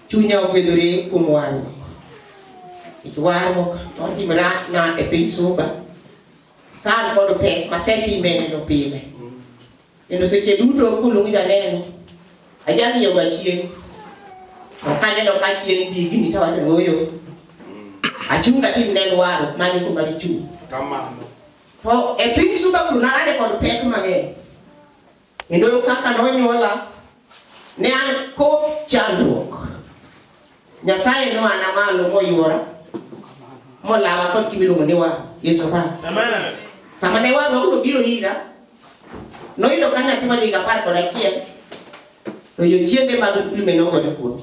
Chunya ogwedhore kuom warruok. Nikech warruok notimra na e piny Suba. Ka an kod pek masetime neno pile. Kendo seche duto koluongi janeno, ajang'iyoga chien. To kaneno ka chien digni to awacho ni ooyo. Achung' atim nen warruok mane kuma richung'. Kamano. To e piny Suba kuro narade kod pek mang'eny. Kendo kaka nonyuola, ne an koth chandruok. Nyasaye noana malo moyuora, molawa kod gima iluongo ni war. Yesu par. Amen. Sama ne warruok nobiro ira, noyudo ka nyathi ma jahiga 11, to jochiende mag ndulme nogore kuome.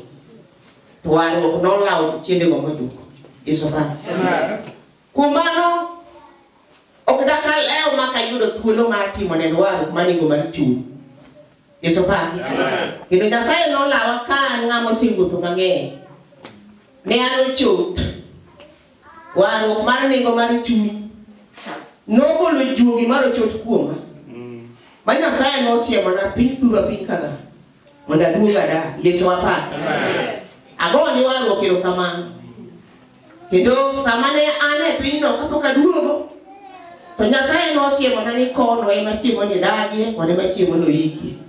To warruok nolawo jochiendego mojuko. Yesu par. Amen. Kuom mano, ok dakal lewo mak ayudo thuolo mar timo nend warruok manengo mar chuny. Yesu paki. Kendo Nyasaye nolawa ka an ng'ama osewuotho mang'eny. Ne an ochot. Warruok mar nengo mar chuny nogolo juogi mar ochot kuoma. Ma Nyasaye nosiemona piny thurwa piny kaga mondo aduog adag. Yesu apaki. Ago ni warruok erokamano. Kendo sama ne an e pinyno kapok aduogo, to Nyasaye nosiemona ni kono ema chiemo ni dagie, kono ema chiemo no ikie.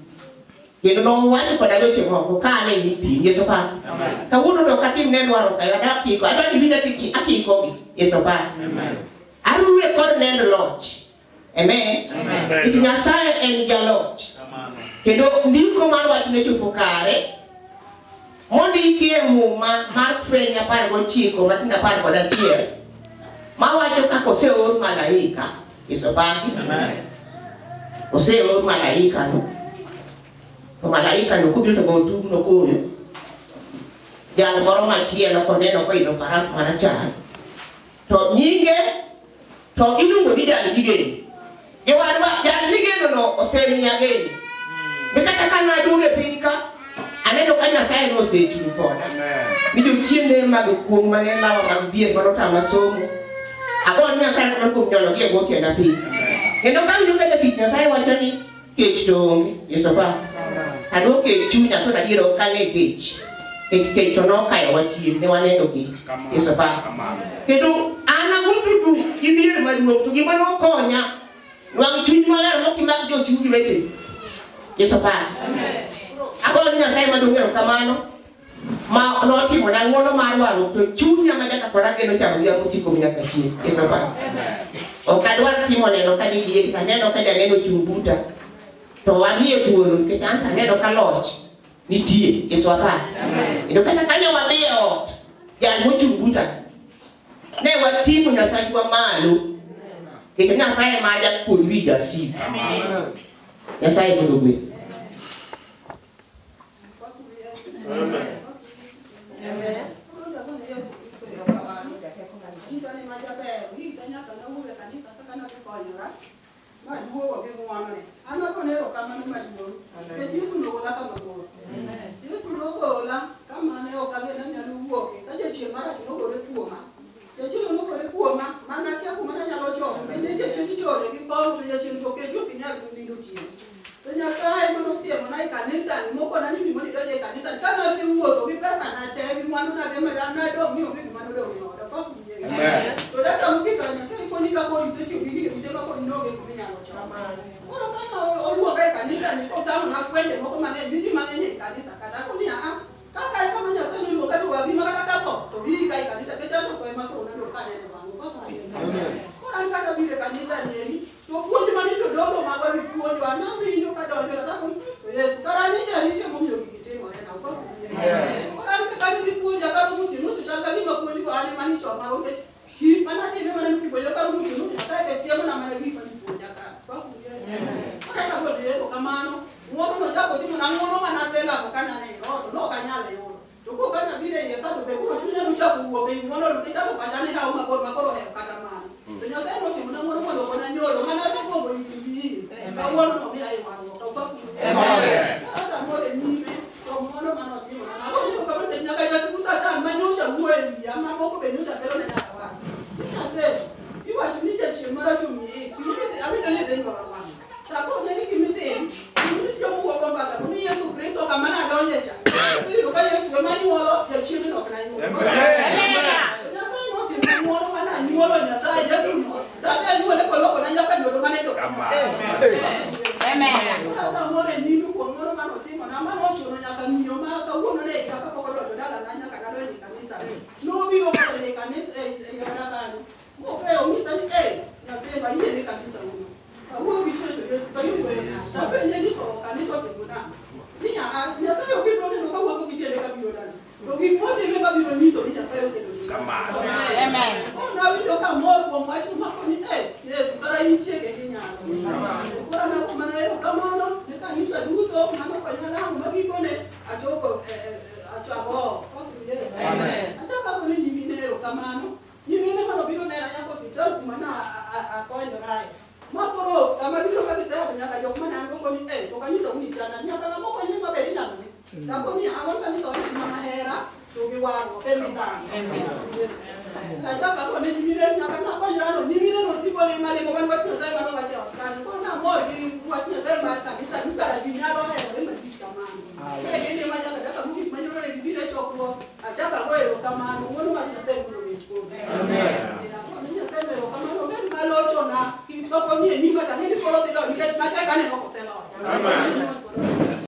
Kendo nowacho koda weche moko ka an e nyim thim, Yesu paki. Kawuono to ok atim ne dwaro kayo, adwa kiko, adwa ni winj akikogi, Yesu paki. Aruwe kod nend loch. Amen. Nikech Nyasaye en jaloch. Kendo ndiko mar wachne chopo kare mondiki e Muma mar Fweny 19 matindo 11 mawacho kaka oseor malaika Yesu paki. Oseor malaika no. To malaika no kobiro to go tung' nogoyo. Jal moro machielo koneno koidho faras marachar to nyinge to iluongo ni jal migeno. Jowadwa, jal migeno no osemiya geno. Ni kata ka naduogo e piny ka, aneno ka Nyasaye nosechung' koda. Ni jochiende mag kuong' mane lawa mag dhier mane otama somo. Ago ni Nyasaye kamano kuom nyono gi e bwo tienda piny. Kendo ka awinjo ka jatich Nyasaye wacho ni kech to onge, Yesu pa. Aduoko e chunya to adier ok ane kech. Kech kech to nokayowa chien, ne waneno kech. Yesu pa. Kendo an awuotho duk gi dhier maduong' to gima nokonya nwang' chuny maler mokimak josigu gi weteni. Yesu pa. Ago ni Nyasaye maduong' erokamano ma notimo na ng'wono mar warruok to chunya ma nyaka kod ageno chamo gi mosiko nyaka chieng'. Yesu pa. Ok adwar timo neno ka nigi to aneno ka janeno ochung' buta to wamiye thuolo nikech an to aneno ka loch nitie. Yesu apar. Kendo kata kanyo wadhi e ot, jal mochung' buta ne wating'o Nyasachwa malo kendo Nyasaye ma jakuod wi jasik. Nyasaye mondo ogwedh. Maduogo gi ng'wonone. An agone erokamano maduong'. Nikech Yesu nogola kama bor. Yesu nogola kama ne ok ang'e ni anyalo wuoke. Ka jachien marach nogore kuoma. Jachien nogore kuoma mana akia kuma nanyalo chomo. Bende jachien ichode gi kong'o to jachien to oketi ok inyal nindo otieno. To Nyasaye mane osiemona e kanisani mokona ni bi mondo idonj e kanisani. Ka nasewuotho gi pesa na te gi mwandu na te nadong' ni onge gima nodong' e oda. Pak Yesu. To dakika mogik kara Nyasaye konyi ka koro isetiyo gi gige duto ma koro in onge kuma inyalo chomo. Koro kane oluonga e kanisani kotang'ona fwenje moko mang'eny gi ji mang'eny e kanisa kata akoni aa kaka e kama Nyasaye noluonga to wabi ma kata katho to bi ka e kanisa nikech an to tho ema tho nadong' kaneno e wang'u. Pak Yesu. Koro an kata biro e kanisani eri To puonj mane jodolo magwa gi puonjwa nawinjo kadonjo to tako to Yesu kara ni jaricho momiyo gigi timore na ok Yesu. Koro an kaka ne gipuonja karumo otieno to chal ka gima puonjgo an ema nichoma go nikech gik mane atime mana nipuonjo karumo otieno to Nyasaye be siemona mana gik mane ipuonja ka. Pak Yesu. Koro an agone erokamano ng'wono nochako timona ng'wono mane aselamo ka nane e roho to ne ok anyal yudo. To koro ka nabiro e iye ka to be koro chunya nochako wuok ei ng'wono nikech ato pacha ne hawo mabor ma koro ohewo kata mano. To Nyasaye notimona ng'wono mondo okonya nyoro mane asegombo higni gi higni. Kawuono nomiya e warruok. Opak Ruoth. Koro kamor e nyime to ng'wono mane otimona. Agone erokamano nikech nyaka jasigu Satan ma nyocha wuoyo e wiya ma moko be nyocha kelo ne nyaka wang'. Ni Nyasaye, iwacho ni jachien marach omiyi ich. Awinjo ni idhi nyuola mwana. Sakone ni gimitim, inyis joma wuok go mbaka ni Yesu Kristo kama nadonje cha. Iyudo ka Yesu ema nyuolo, Amen. Kata moro e nyime kuom moro mane otimona, mane ochuno nyaka miyo ma kawuono ne higa kapok odonjo dalana nyaka nadonjo e kanisa. Nobiro modonjo e kanisa e oda kanyo. Mopeyo onyisa ni eh, Nyasaye ayie ne kanisa uno. Awuoyo gi chuny to Yesu kayudo apenje ni to kanisa otimo nang'o? Ni a Nyasaye ok ibiro neno ka wuotho gi tiende kabiro dala. To gik motime mabiro nyiso ni Nyasaye osedonjo. Kamano. Amen. Koro nawinjo ka mor kuom wach mako ni eh, Yesu kara intie kendo inyalo. Koro nago mana erokamano ne kanisa duto mano konya lamo ma gikone achopo achako pak Yesu. Amen. Achako ago ne nyimine erokamano. Nyimine mano biro nena nyaka osiptal kuma na akonyorae. Ma koro sama gibiro ka giseya to nyaka jok mane an go koni eh to kanisa uni chana nyaka ng'ama okonyre maber inyalo ne. Takoni awon kanisa wan mana hera to gi warruok en dhano. Achako ago ne nyimine nyaka nakonyra no nyimine nosiko lima limo wan wach Nyasaye mano wacho e ot kanyo. Koro namor gi wach Nyasaye mar kanisa ni kara ji nyalo herore malich kamano. Koro gilima nyaka kaka mogik manyoro ne gibiro e chokruok achako ago erokamano wuono mar Nyasaye mondo obed kodu. Amen. Nyasaye erokamano obed malochona kik nie nyima to ang'e ni koro dhi loyo nikech matek aneno koseloyo. Amen.